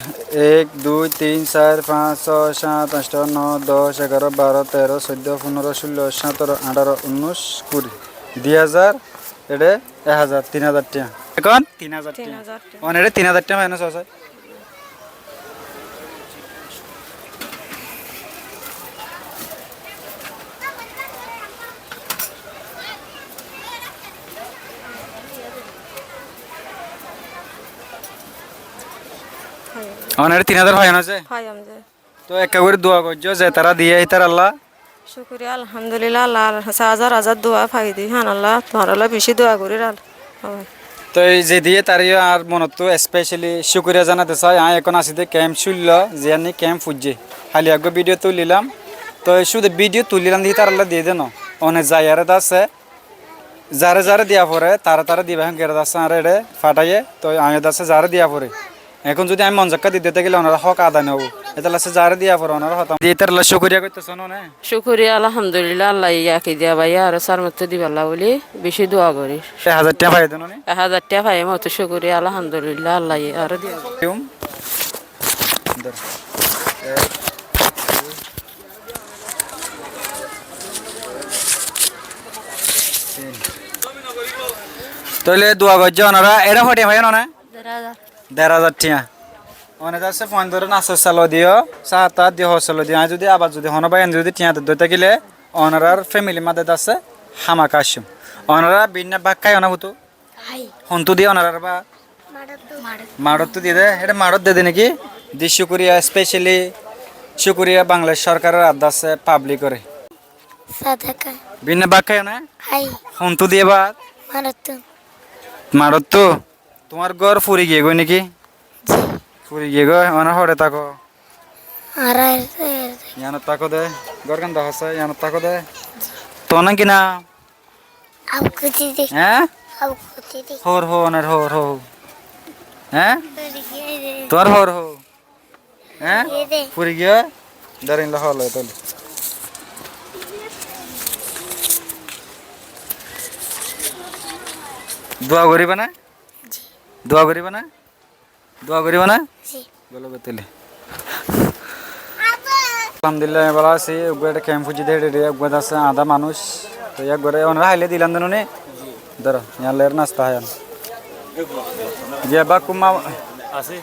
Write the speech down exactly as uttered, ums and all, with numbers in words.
Ek, dui, tin, sair, fañs, só, sát, añctho, no, doc, egaro, baro, tero, soiddo, fundoro, cullo, satoro, añçaro, unnúic, kuri. Dui házar, eçe ek házar, tin házar tiañ. Ehón? Tin házar tiañ. Tin házar tiañ. One eçe tin házar tiañ faiyó né, só só. One eçe tin házar faiyó né? Faiyóm ze. Toi ekka gorí dua goijjó ze tará diyé ítarallá. Cúkuriya, alhamdulillah, Allar házar házar dua faiyí de, híanollá tuáñrallá bicí dua gorír. Toi ze diyé taré yó añár monottú especially cúkuriya zanaitó sai. Aññí ehón así de kemp cúillo, ziyán né kemp foijjé. Háli eggúa bídiyo tulílam. Toi cúde bídiyo tulílam de ítarallá diyé de noó. One zaiyaré de asé, zaré zaré diya foré, tará tará diba, ehón gera de asé añáre eçé fatháiye, toi aññí de asé zaré diya foré. Ehón zudi aññí mon zokká didde tákile onorá hók adai noóibo. Étella asé zaré diya foré, onorá hotá diyé, ítarallá cúkuriya goittó sóno né? Cúkuriya, alhamdulillah, Allaye yaki diya báiya aró sármottú dibálla bóli bicí dua gorír. Ek házar tiañ faiyé de noó né? Ek házar tiañ faiyé, mottú cúkuriya, alhamdulillah, Allaye aró diya báiya. Tóile dua goijjó onorá, eçé hoó tiañ faiyó noó né? Der házar. Der házar tiañ. One de asé fuaindóre nastor sala diyó, sáat át diyó, hoor sala diyó. Aññí zudi abar zudi honó báiyain zudi tiañ dói tákile, onorár femili mazé de asé hámaka aiccúm. Onorá biínna bák háiyo né fútu? Hái. Hontú diyé onorár bák? Maçottú. Maçottú diyé dé, eçé maçot diyé dé né ki? Di cúkuriya, especially cúkuriya Bangladec sorkaror ar de asé pablikore. Sadaka. Biínna bák háiyo né? Hái. Hontú diyé bák? Maçottú. Maçottú? Tuáñr gór furi giyé goi né ki? Ji. Furi giyé goi, onorá hoçé táko? Añára er-, er-, Yiánot táko dé, górgan dahá sai, yiánot táko dé. Tuáñr nam ki nam? Abukutidi. Hé? Abukutidi. Hoór hoó, onar hoór hoó. Hé? Furi giyé de. Tuáñr hoór hoó. Hé? Giyé de. Furi giyé? Dóro, ínla hoór loi tóile. Dua goríba né? Ji. Dua goríba né? Dua goríba né? Ji. Bólo goi tóile. Alhamdulillah, aññí bála así. Eggúa eçé kemp foijjé dé, eçé eggúa de asé añdá manúic. Toi eggúare onorá háile dilam de noó né? Dóro, yián loi nasta háiyan. Ji, bákkún ma-, asé.